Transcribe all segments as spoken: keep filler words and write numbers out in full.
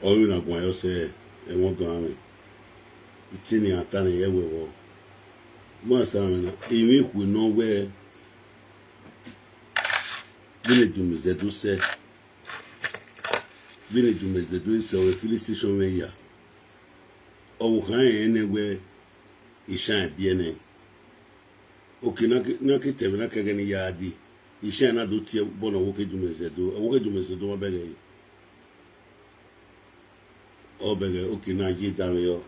Ọ vbe na guan yọ sẹ ẹmwẹ ọdọ amwẹ. Ite ne iran ta ne ẹvbo ẹvbo. Ma sa mwẹ na, emwi ekhue nọ wẹ vbene Dumezẹdo sẹ, vbene Dumezẹdo sẹ, ọ vbe filling station mwẹ ya. Ọvbokhan rẹn nẹ wẹ Ishan biẹ nẹ. Oke na ke, na ke tẹ vbe na kẹghẹ ne I ya dee, Ishan na do tie ẹbọ ne ọvbokhan Dumezẹdo, ọvbokhan Dumezẹdo ma bẹghe ẹre. Ọ bẹghe oke na ye danmwẹ yọ.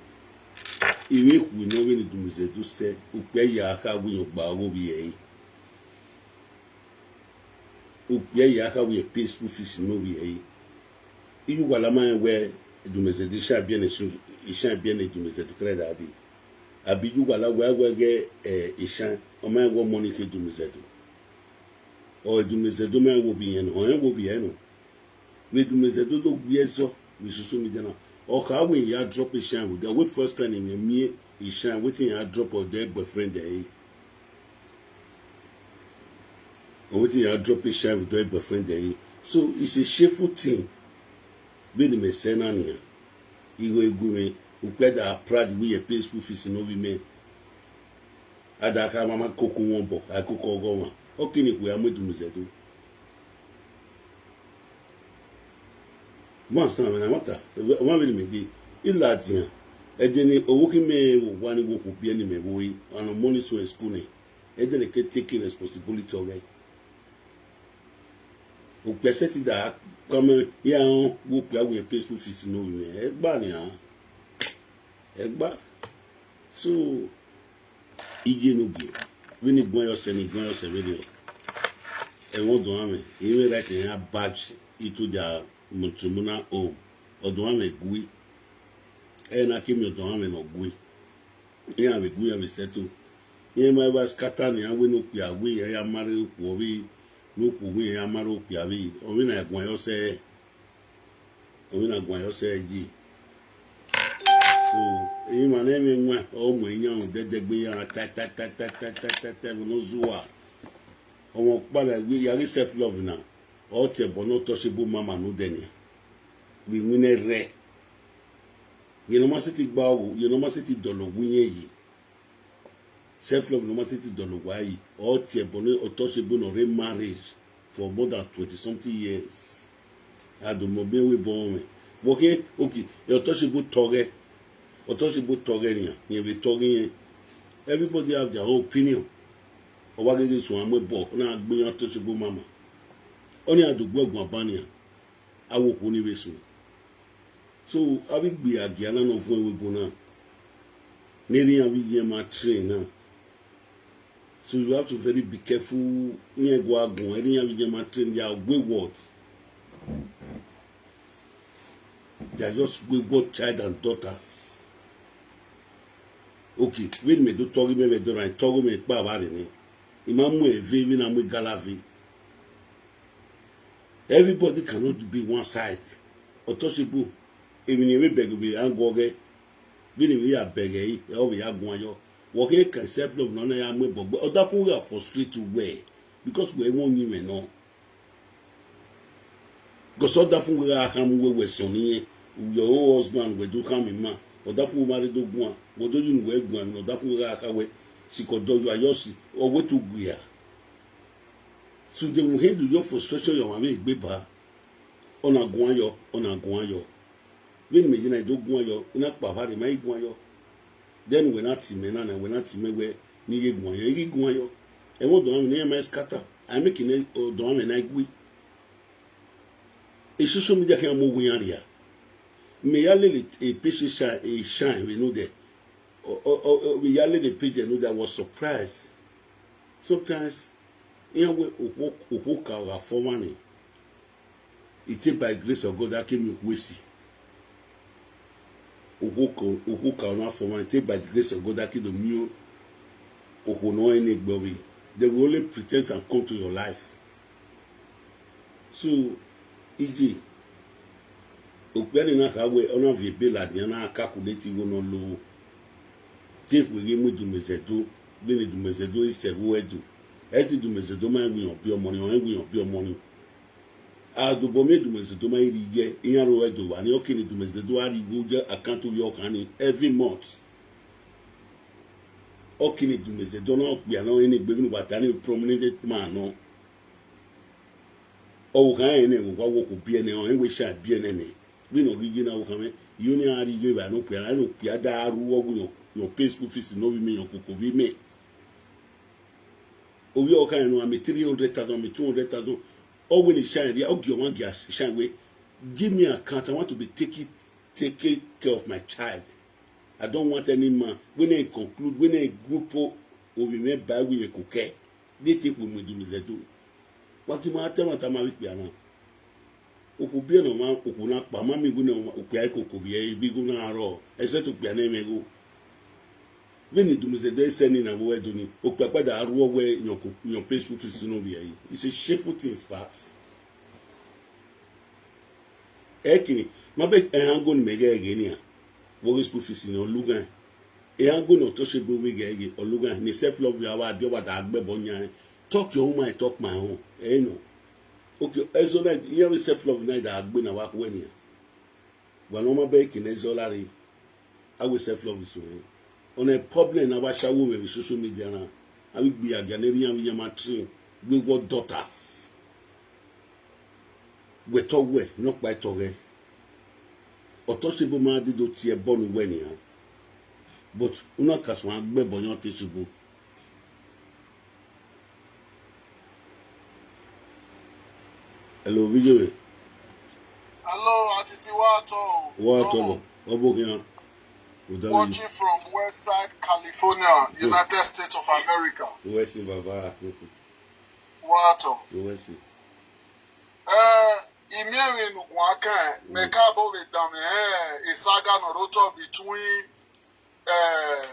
Emwi ekhue nọ vbene Dumezẹdo sẹ, okpia ya kha wẹ iran gba ọghe ovbi ẹre. Okpia ya kha wẹ pay school fees ne ovbi ẹre. Iye uwala ma rẹn wẹ Dumezẹdo Ishan biẹ nẹ, Ishan biẹ nẹ Dumezẹdo kẹrẹda dee. Abi iye uwala wẹ a wẹ ghẹ, eh, Ishan, ọ ma rẹn wẹ ọmọ ni khin Dumezẹdo. Ọ Dumezẹdo ma rẹn wẹ ovbi ẹre nọ, ọ rẹn wẹ ovbi ẹre nọ. Vbe Dumezẹdo do gbe ẹzọ vbe social media na, ọ kha wẹ iran ya drop Ishan vbe odẹ, wẹ first time ne imẹ miẹn Ishan, wẹ te iran ya drop odẹ boyfriend ẹre. Ọ wẹ te iran ya drop Ishan vbe odẹ boyfriend ẹre. So it's a shameful thing. Vbene imẹ sẹ na nian, igho egu mwẹ, okpia da proud wẹ irẹn pay school fees ne ovbi mwẹ. A da kha ma ma koko wọn obọ, a koko ọghọ ọmwa, ọ ke ne ikhuo a mu Dumezẹdo. Ma san mwẹ na ẹmwata, ọmwa vbene imẹ dee, I ladian, ẹdẹ ne ọvbokhan mwẹ vbe owa ni wo okhuo biẹ ne imẹ vbe ore, ọna ọmọ ni so school nẹ, ẹdẹ ne ke take responsibility ọghẹ. Okpia sẹtin da kpama ya rẹn wẹ okpia wẹ pay school fees ne ovbi mwẹ, ẹgba nian, ẹgba. So, iye ne u gie, vbene I guan yọ sẹ ne I guan yọ sẹ vberriọ. Ẹmwẹ ọdọ mwẹ, I mwẹ right ne iran badge itodia matrimonial home. Ọdọ mwẹ gui, ẹ na ke miẹn ọdọ mwẹ ne ọ gui. Iran vbe gu iran vbe settle. Iran ma wa scatter nian wẹ ne okpia wẹ iran ya marry okhuo vbe, ne okhuo wẹ iran ya marry okpia vbe, ọ vbe na guan yọ sẹ, ọ vbe na guan yọ sẹ yi. So, emwa ne ẹmwẹ wan, ọ mu iran dẹdẹgbe iran ta ta ta ta ta ta ta ta vbe ne ọ zuwa. Ọmwa ọkpa vbe ya ghi self love na, ọ tie ẹbọ ne untouchable mama ne odẹ nian. Vbe iwinna rẹ. Iye ne ọ ma sẹtin gba ọghe, iye ne ọ ma sẹtin dọlọ owa irẹn yi. Self love ne ọ ma sẹtin dọlọ owa yi. Ọ tie ẹbọ ne untouchable ne ọ rre marriage for more than twenty something years. A do mọ ọbe ẹvbo ẹbọ mwẹ. Vbe ọ khian, okay, untouchable tọghẹ. Untouchable tọghẹ nian, rẹn vbe tọghe irẹn. Everybody have their own opinion. Ọ wa ghe ghe suẹn mu ẹbọ, ọ na gbe iran untouchable mama. Ọnii a do gbe guan ban nian, a wo okhuo ni vbe sunu. So, avbe igbe agia na ne ọ vuọn ẹvbo ebo na, ne erha iran vbe iye ma train na. So you have to very be careful, iran gua guan, erha iran vbe iye ma train, they are wayward. They are just wayward child and daughters. Okay, vbene mẹ do tọghe mẹ vbe ẹdẹ ọna, I tọghe mwẹ kpa vbe arre nẹ. I ma mu ẹve vbene a mu egala ve. Everybody cannot be one side. Untouchable, emwi ne I vbe bẹghe vbe a guọghẹ, vbene I vbe ya bẹghe ẹre, ọ vbe ya guan yọ. Wẹ ọ khe kan self love nọ na ya mu ẹbọ gbe, ọdafẹn u gha frustrate uwẹ, because wẹ i mwẹ uyinmwẹ nọ. Because ọdafẹn wẹ gha khama uwẹ wẹ sọn ne irẹn, your own husband wẹ do khama ima, ọdafẹn wẹ ma rre do guan, wẹ do ye unu wẹ guan emwi ne ọdafẹn wẹ gha kha wẹ, sikẹ ọdọ yọ ayọ si, ọ wẹ te u gui a. So they will handle your frustration, your mama egbe ba. Ọ na guan yọ, ọ na guan yọ. Vbene imẹ ye na do guan yọ, I na kpa vbe arre, ma i guan yọ. Then wẹ na tie mẹ na, na wẹ na tie mẹ wẹ ne I ye guan yọ, I ghi guan yọ. Ẹmwẹ ọdọ mwẹ ne iran ma scatter, a make ne ọdọ mwẹ na gui. E social media khian mu owa iran rria. Mẹ ya lele e page shine, e shine vbe nodẹ. Ọ, ọ, ọ, ọ, vbe ya lele page nodẹ, I was surprised. Sometimes, iran wẹ okhuo, okhuo ka gha fọ ọmwa ni, it take by grace of God a ke miẹn okhuo esi. Okhuo ka, okhuo ka na fọ ọmwa ni, it take by the grace of God a ke do miẹn okhuo ne ọ rẹn ne egbe ọvbehe. They will only pretend and come to your life. So, iye, okpia ni na kha wẹ, ọ na viọ ebe ladian na calculate igho ne ọ lo, te ekhue ghi mu Dumezẹdo, vbene Dumezẹdo i sẹ ẹvbo Ẹdo. Ẹ te Dumezẹdo ma rẹn wẹ iran biẹ ọmọ ni, ọ rẹn wẹ iran biẹ ọmọ ni. Adobọ miẹn Dumezẹdo ma i rhie iye, iran ro Ẹdo vba ni, ọ kene Dumezẹdo a rhie igho ye account ovbi ọkhan ni every month. Ọ kene Dumezẹdo na okpia nọ, ene egbe vbene uwa ta ni prominent man nọ. Ọvbokhan rẹn nẹ, wa wo okhuo biẹ nẹ, ọ rẹn wẹ sha biẹ nẹ nẹ. Vbene ọ ghi ye na ọvbokhan mwẹ, I ho ne iran rhie iye vba ne okpia, ne okpia da ru ọghe yọn, yọn pay school fees ne ovbi mẹ, yọn koko ovbi mẹ. Ovbi ọkhan rẹn nọ, a mẹ three hundred thousand, a mẹ two hundred thousand. Ọ wẹ ne sha rhia, ọ gie ọmwa gie sha wẹ, give me account, I want to be taking, taking care of my child. I don't want any man, wẹ ne I conclude, wẹ ne I group ovbi mwẹ ba wẹ yẹn kokẹ. De te kpe mu Dumezẹdo. Wa gie ima ta ẹmwata ma vbe ikpia na. Okhuo biẹ ne ọmwa, okhuo na kpa, ma miẹn igho ne ọmwa, okpia i koko vbiẹ, vbe igho na rrọọ, except okpia ne mwẹ igho. Vbene Dumezẹdo sẹ ni na vbe Ẹdo ni, okpia kpa da ru ọghe yọn ko, yọn pay school fees ne ovbi ẹre. It's a shameful thing, but ẹkẹn, ma bẹ ẹhango ne imẹ ghẹ ghe nian, vbe ọghe school fees ni ọ lughan. Ẹhango ne Ọtọshebo vbe ghẹ ghe, ọ lughan, ne self love ya wa dia, wa da gbe ẹbọ yan, talk your own mind, talk my own. Ẹ i nọ. Okay, ẹzọ na, iran vbe self love na da gbe na wa khuẹ nian. Wa ne ọ ma bẹ ẹkẹn ne ẹzọ lare, a wẹ self love so rẹn. Ọna problem ne a wa sha wo mwẹ vbe social media na, avbe igbiagia ne erriọ iran vbe iran ma train wayward daughters. Wẹ tọ wẹ ne ọkpa tọ ghẹ. Ọtọshebo ma dede tie ẹbọ ne uwẹ nian. But u na ka suẹn gbe ẹbọ yan Ọtọshebo. Hello, vbe iye mwẹ. Hello, Atiti, wa tọ o. Wa tọ bọ, ọ bo khian. Watching from West Side, California, United States of America. West Side, baba. Wa tọ. West Side. Eh, I miẹn emwi ne u guan kẹn, mẹ ka bọ vbe danmwẹ, eh, saga ne ọ rre otọ between, eh,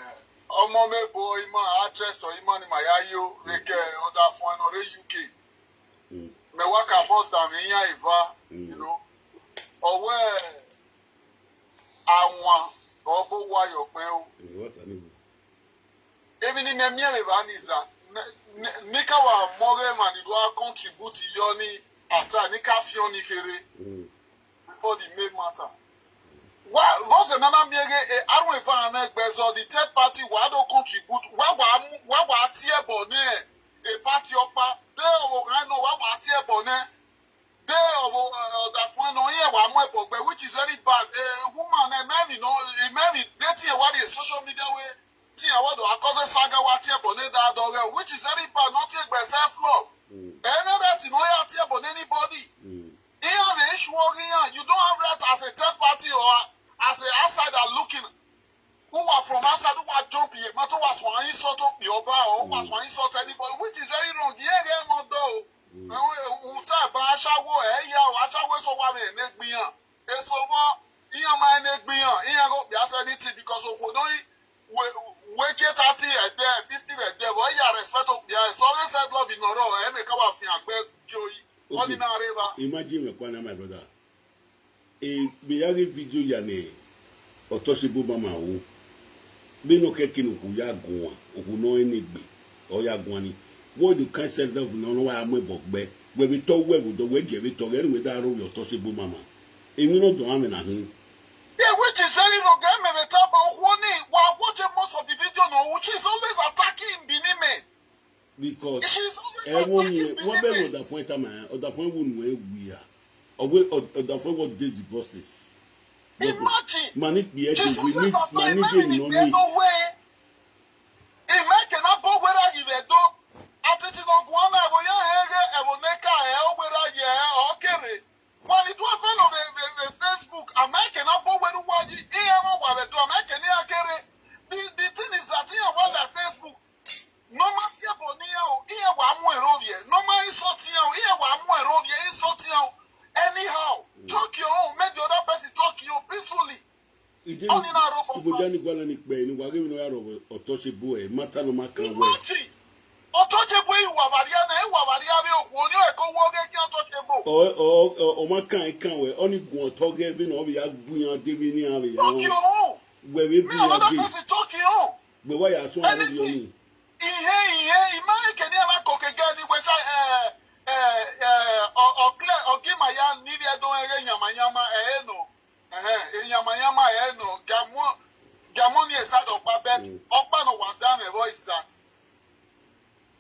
ọmọ mwẹ ebo ima, actress ima ni ma ya yo, vbe ke ọdafẹn ne ọ rre U K. Mẹ wa ka bọ danmwẹ iran eva, you know. Ọ wẹ awan ọ bọ owa ye ọkpẹn o. Emwi ne imẹ miẹn vbe evba ni zẹ, ne, ne, ne I ka wa mu ọghe emwa ni do a contribute yọ ni, asa ne I ka fiọn ni kherhe. Before the main matter. Wa, vbọzẹ ne a na miẹn ghe, eh, arhuẹn eva mwẹ gbe ẹzọ, the third party, wa do contribute, wa wa mu, wa wa tie ẹbọ nẹ, eh, party ọkpa, de ọvbokhan nọ, wa wa tie ẹbọ nẹ, de ọvbo, eh, ọdafẹn nọ, iran wa mu ẹbọ gbe, which is very bad. Eh, woman, eh, mẹ ni nọ, eh, mẹ ni de tie wa rrie social media wẹ, tie wa do a cause saga wa tie ẹbọ nẹ da dọghẹ, which is very bad, not take by self love. Any other thing, no ya tie ẹbọ nẹ anybody. Iran vbe issue ọghe iran, you don't have right as a third party or as a outsider looking. Who are from outside, who are jump in, ma to wa suẹn insult okpia ọba, or who are suẹn insult anybody, which is very wrong. Iran ghe ẹmwẹ ọdọ o. Ẹhẹn, uta ẹban ashawo, ẹ ya o, ashawo eso wa vbe ne egbe iran. Eso vbọ, iran ma ne egbe iran, iran ghe okpia sẹ anything because okhuo ne ọ i wẹ, wẹ ke thirty vbe ẹdẹ, fifty vbe ẹdẹ, vbe ọ ya respect okpia, so ọghe self love nọ rrọọ, ẹ mẹ ka wa fian gbe gie ori. Ọni na rre evba. Imagine me kpa na, my brother. E, vbe ya ghe video ya nẹ Ọtọshebo mama ru. Vbene ọ kẹke ne okhuo ya guan, okhuo ne ọ rẹn egbe, ọ ya guan ni. What the kind self love ne ọ wa ya mu ẹbọ gbe? Wẹ vbe tọ wẹ vbe odọ, wẹ gie vbe tọ ghẹ ne uwẹ da ro vbe Ọtọshebo mama. Emwi ne ọ dọ mwẹ na hin. Yeah, which is very wrong. Ẹ mẹ vbe tama okhuo ni, wa watch most of the video now, she's always attacking Benin men. Because she's always ẹvbo attacking ni, wọ́n Benin bẹ̀rù men. Ọ̀dàfọ́n ẹ̀ tama, Ọ̀dàfọ́n ẹ̀ wù nù ẹ̀ wia. Ọ̀wẹ́ Ọ̀dàfọ́n ẹ̀ wọ́n dey the bosses. Imagine. Mani kpi ẹ̀ she's dey, we always need, attacking mani men dey in no the need. Way. Imagine na bo wera yi vbe do. Atiti no guan na ẹvbo ya hẹn ghe ẹvbo ne ka ẹ o wera yi ẹ ọ kere. Wa ni do a follow vbe, vbe, vbe Facebook, a ma ke na bọ wẹ ne uwa yi, iran wa vbe do, a ma ke ne iran kere. The, the thing is that iran wa la Facebook. Ne ọ ma tie ẹbọ ne iran o, iran wa mu ẹro vbiẹ. Ne ọ ma insult iran o, iran wa mu ẹro vbiẹ, insult iran o. Anyhow, talk your own, make the other person talk your own peacefully. Ije ni, ọni na rọ ọkpa. Iboja ni gualọ ni kpẹ, ni wa ghe emwi ne ọ ya rọ Ọtọshebo ẹ, mata ne ọ ma kan wẹ. Imagine. Ọtọshebo i wa vbe arria na, i wa vbe arria vbe okhuo, ọni ọ ẹko wo ghe gie Ọtọshebo. Ọ, ọ, ọ, ọ ma kan, i kan wẹ, ọni guan otọ ghẹ vbene ọ vbe ya gbe iran de vbe ne iran vbe ya. Talk your own. Wẹ vbe bu iran de. Talk your own. Wẹ wa ya sọn aro vbiẹ ọni. Ihe, ihe, i ma ke ne iran ko ke gẹ ni wẹ sa, eh, eh, eh, ọ, ọ clear, ọ gi a ya ni vbe ẹdẹ ọnrẹn ghe yamayama, ẹ i re nọ. Ẹhẹn, yamayama ẹ i re nọ. Giamọ, giamọ ni e side ọkpa, but ọkpa ne ọ wa da mwẹ vbọ is that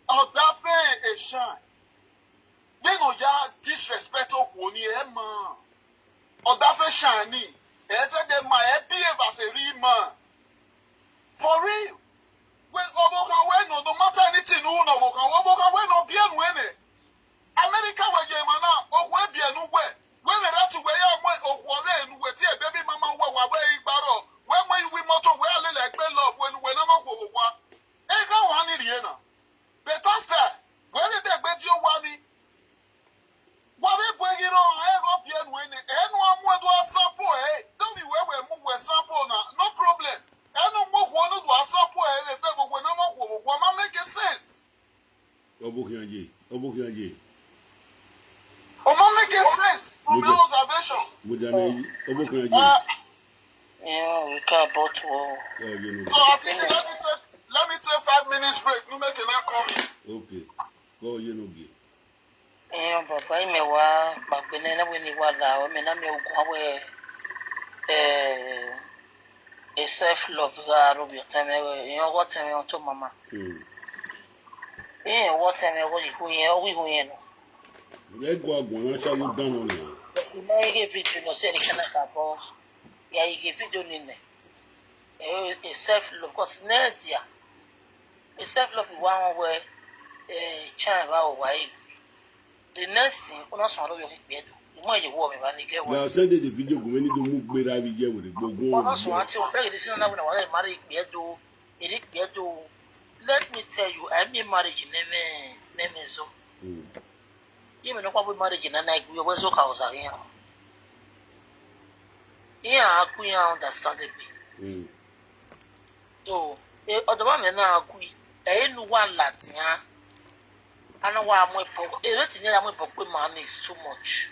ọdafẹn Eshine, vbene ọ ya disrespect okhuo ni, ẹ ma. Ọdafẹn Eshine ni, ẹ zẹdẹ ma, ẹ behave as a real man. For real. Wẹ, ọvbokhan wẹ nọ, no matter anything ne u na ọvbokhan wẹ, ọvbokhan wẹ nọ biẹ nuẹn nẹ. America wẹ ye emwa na, okhuo biẹ ne uwẹ, wẹ vbe ra tu wẹ ya mu okhuo ọvbehe ne uwẹ tie baby mama uwẹ, wa wẹ igbarọ, wẹ mu uwu imọto, wẹ a lele egbe love, wẹ ne uwẹ na ma okhuo vbe owa. Eghan ọha ni rhie na. Better style, wẹ vbe degbe die owa ni. Wa vbe bu eghi rrọọ, ẹ ghe ọ biẹ nuẹn nẹ, ẹ nu a mu ẹdẹ a sample ẹre, dọmọ wẹ wẹ mu wẹ sample na, no problem. Ẹ nu mu okhuo ne u do a sample ẹre vbe vbe wẹ na ma okhuo vbe owa, ọ ma make sense. Ọ vbe okhian ye, ọ vbe okhian ye. Ọ ma make sense from your observation. Mo dà nẹ, ọ vbe okhian ye. Ah, yeah, we can but, uh, Ọ ye no. So I think let me take, let me take five minutes break. No make it not coming. Okay. Ọ ye no ge. Iran baba imẹ wa kpaegbe nẹ, ne wẹ ne I wa la, ọ mẹ na miẹn ogun wẹ, eh, a self love gha ro vbe ọtẹn mwẹ, iran ọghe ọtẹn mwẹ ọtẹn mama. Hmm. Iran ọghe ọtẹn mwẹ, ọghe iho yẹn, ọghe iho yẹn nọ. Ẹ gua guan na cha wo dan nọ nia. But I ma ghe video nọ sẹ ne Canada bọ. Ya ghe video ni nẹ. Eh, a self love, 'cause nẹ dia. A self love wa họn wẹ, eh, Eshine vbe owa ẹre. The next thing, u na suẹn aro vbe okpia Ẹdo. I mu ẹre ye vbe ọmwa ni ghe wẹ. Na send the video gu mwẹ ni do mu gberra vbe iye wẹ ne gbogbo. U na suẹn aro vbe ghe this na wẹ na wa marry ikpia Ẹdo, ere ikpia Ẹdo. Let me tell you, I mean marriage nẹ mwẹ, nẹ mwẹ zọ. Hmm. Iye mwẹ nọkpa bu marriage na na igue, wẹ zọ ka oza ghi iran. Iran a gu iran understand egbe. Hmm. So, eh, ọdọ mwa mwẹ na gu, ẹ i re ne uwa ladian, a na wa mu ẹbọ, ere te iran ya mu ẹbọ gbe ma ni is too much.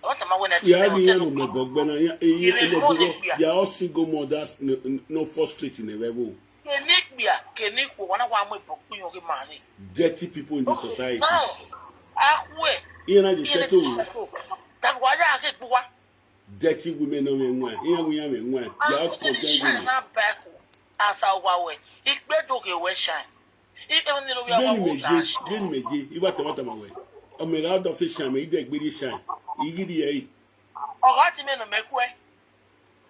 Ọ tama wẹ na ti Ya rẹ ghi iran ne mu ẹbọ gbe na, ya, e, e, e, they are all single mothers, no, no frustrating ẹvbo. Kene ikpia, kene ikhuo, wa na wa mu ẹbọ gbe iran ghe ma ni. Dirty people in the society. Now, a khuẹ. Iran na do settle. That wa ya ghe gbe uwa. Dirty women no me nwa. Iran we iran me nwa. Ya condemn women. Asa uwa wẹ, ikpia Ẹdo ghe wẹ Eshine. I, e ni ro vbe Veni me je, veni me je, I wa tama tama wẹ. Ọ mẹ gha dọ fe Eshine, mẹ i de gbe rrie Eshine. I ghi rrie ẹre. Ọ gha ti mẹ nọ mẹ kuẹ.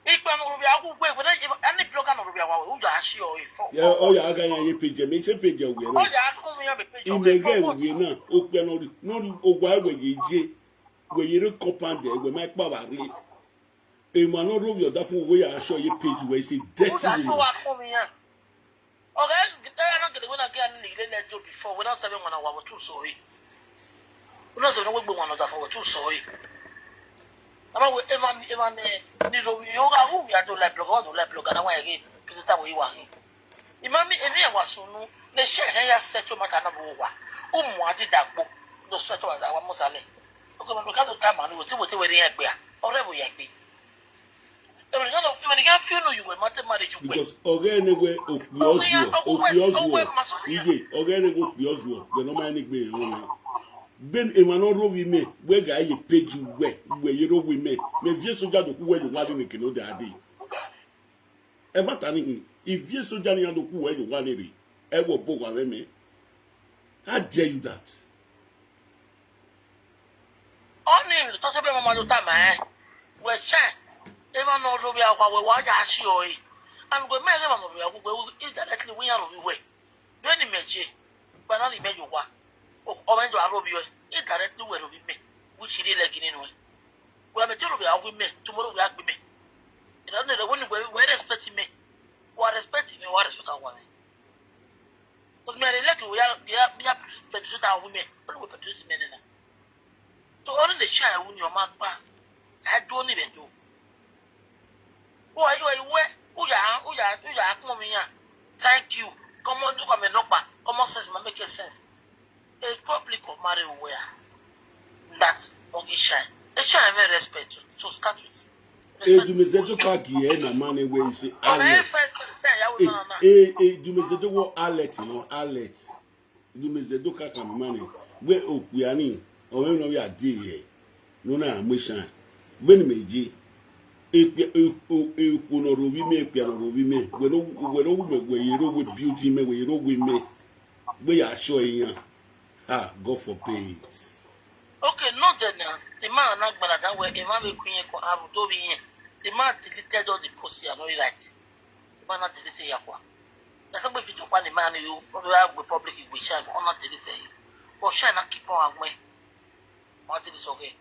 Ikpia ne u ru vbe a wu gbe, wẹ ne, any blogger ne u ru vbe a wa wẹ, u ya si ọre fo. Ya, ọ ya gha yan ye page, mẹ se page wẹ na. Ọ ya kọ mẹ ya mẹ page. I mẹ ghẹ wẹ na, okpia ne ọ rhie, ne ọ rhie owa wẹ ye ye. Wẹ ye rre compound, wẹ ma kpa vba rre. Emwa ne ọ rhovbiẹ ọdafẹn, wẹ ya si ọre ye page wẹ, is a dirty woman. Ọ gha, ẹ na gele wẹ na gele ni lele do before, wẹ na sẹ vbe wan na wa wẹ tu sọ re. Wẹ na sẹ vbe na wẹ gbe wan na ọdafẹn wẹ tu sọ re. Ama wẹ emwa ni, emwa ni, ni ro yo gha wu ya do like blogger, wa do like blogger, na wa ghe presenter wẹ i wa ghe. I ma mi, emwi ya wa sunu, ne share hẹ ya settle matter na vbe owa. U mu a dida gbo, do settle as a wa mu zalẹ. Okay, ma blogger do ta ma ni, wẹ te, wẹ te wẹ re ya gbe a, ọre vbe ya gbe. Because ọghe ne wẹ okpia ọzuọ, okpia ọzuọ, iye, ọghe ne wẹ okpia ọzuọ, wẹ ne ọ ma rẹn egbe rẹn ọnrẹn. Gbe emwa ne ọ rhovbiẹ imẹ, wẹ gha ye page wẹ, wẹ ye rhovbiẹ imẹ, mẹ viẹ soja do ku wẹ ye owa rre neke ne ọ da dee. Ẹmwata ni hin, I viẹ soja ne iran do ku wẹ ye owa rre, ẹ wẹ obọ owa mwẹ mẹ. How dare you that? Ọni emwi ne otọ sẹ obọ mama do tama ẹn, wẹ Eshine, emwa ne ọ rhovbiẹ owa wẹ wa ya si ọre. And wẹ ma ghe emwa ne ọ rhovbiẹ owa wẹ, indirectly wẹ iran rhovbiẹ wẹ. Vbene imẹ ye, gba na rhie imẹ ye owa, ọ mwẹ do a rhovbiẹ ọe, indirectly wẹ rhovbiẹ imẹ, which I rhie lẹ gini nuẹn. Wẹ mẹ te rhovbiẹ owa imẹ, tomorrow wẹ a gbe imẹ. Erha ne wẹ ni wẹ, wẹ respect imẹ, wa respect imẹ, wa respect owa mwẹ. Because me, I dey like the way ya, ya, ya produce, produce that women. Only we produce men na. So only the child who your man pa. I do only they do. Who are you? Are you where? Who ya? Who ya? Who ya? Come on, yeah. Thank you. Come on, look at me, no pa. Come on, sense, man, make a sense. A public of marry where? That Ogi Eshine. Eshine have respect to, to start with. Respect. Edumezẹdoka gie na ma ne wẹ ise alert. First say ya we na na. E, e, Edumezẹdoka alert, no, alert. Edumezẹdoka ka ma ne wẹ okpia ni, ọ mwẹ ne ọ ya die ye. Ne ọ na mu shine. Vbene imẹ ye, ekpia, e, o, ekhuo ne ọ rre ovbi mẹ, ekpia ne ọ rre ovbi mẹ, wẹ ne ọ, wẹ ne ọ wu mẹ, wẹ ye rre owe beauty mẹ, wẹ ye rre owe mẹ, wẹ ya sure iran. Ah, God forbid. Okay, not that now. The man na gbara down where emwa vbe ku iran ko aru do vbe iran. The man deleted all the posts he are not right. The man na delete ya kwa. Na ka gbe video kwa ni man yo, ọ do ya gbe public we shine, ọ na delete yi. But shine na keep on agbe. Ma delete okay.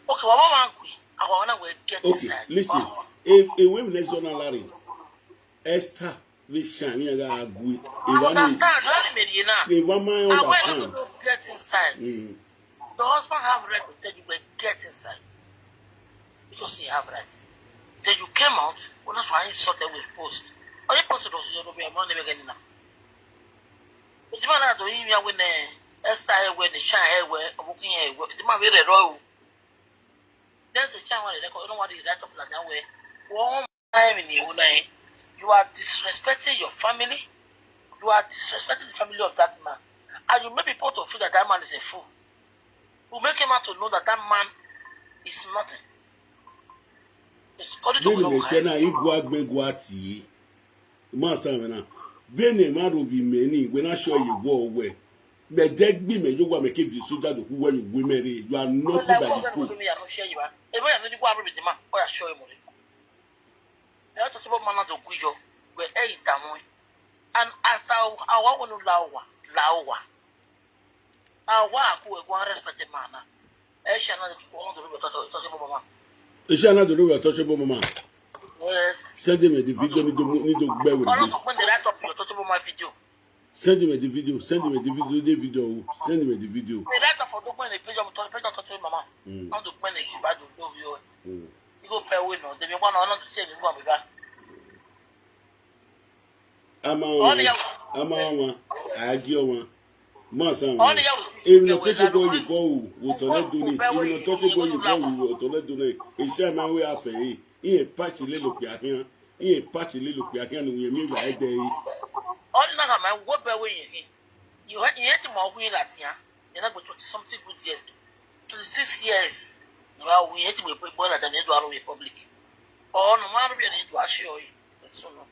Okay, wa wa wa ngui. Awa na we get Okay, inside. Listen. E, e we mi ne zona lari. Esther, vbe shine, mi gha gui. Evba ni, understand. Evba ma understand. Get inside. Mm. The husband have right to tell you, "Well, get inside." Because he have right. Then you came out, well, that's why he saw that we post. Or you posted also, you know, we are money again now. But the man had to him here when, eh, Esther here when, the shine here where, working here where, the man very raw. There's a child one, they don't want to write up like that way. One time in your life, you are disrespecting your family. You are disrespecting the family of that man. And you make people to feel that that man is a fool. You make him out to know that that man is nothing. It's according to Vbene mẹ sẹ na, I gua gbẹn gua tie. Ma sa mwẹ na. Vbene ma rhovbi mẹ ni, wẹ na sure ye wọ wẹ. Mẹ dẹ gbe mẹ ye owa, mẹ ke viọ soja do khu wẹ ye uwu mẹ rre. You are nothing but the fool. Ebe ya ne wa rhovbi dima, ọ ya sure mu rre. Ẹ ọtọ tobọ ma na do gu yọ, wẹ ẹ i da mu. And as a, a wa wẹ ne u la owa, la owa. A wa ku wẹ gua respect man na. Ẹ share na do, ọ do rhovbi ọtọ, ọtọ tobọ mama. Ẹ share na do rhovbi ọtọ tobọ mama. Yes. Send me the video ni do mu, ni do gbe wẹ. Ọlọ́run tó pé ní right up your touchable my video. Send me the video. Send me the video. The video. Send me the video. Ní right up ọdún pé ní page of touch, page of touchable mama. Mm. Ọdún pé ní ìgbà tó lórí o. Mm. Igo pẹ wé nọ, dèmi wọn náà ọdún tí èmi wà mí bá. Ama Ọdún wọn, yà wò. Ama wọn, agi wọn, ma sa wọn. Ọdún yà wò. Èmi nọ tẹsẹ bọ yìí bọ wò, wò tọ lẹ doni. Èmi nọ tẹsẹ bọ yìí bọ wò, wò tọ lẹ doni. Iṣẹ ma wẹ afẹ yìí. Iye patch lele okpia khian, iye patch lele okpia khian ne uyẹn miẹn vbe ẹdẹ ẹre. Ọni na khama wẹ obọ ẹvbo iye khin. Iye ti ma ọghe iye ladian, iye na gbe twenty something good years, twenty six years. Iye ma ọghe iye ti gbe gbe ladian ne do aro Republic. Ọ ne ma aro ne do ashe ọre. Eso no.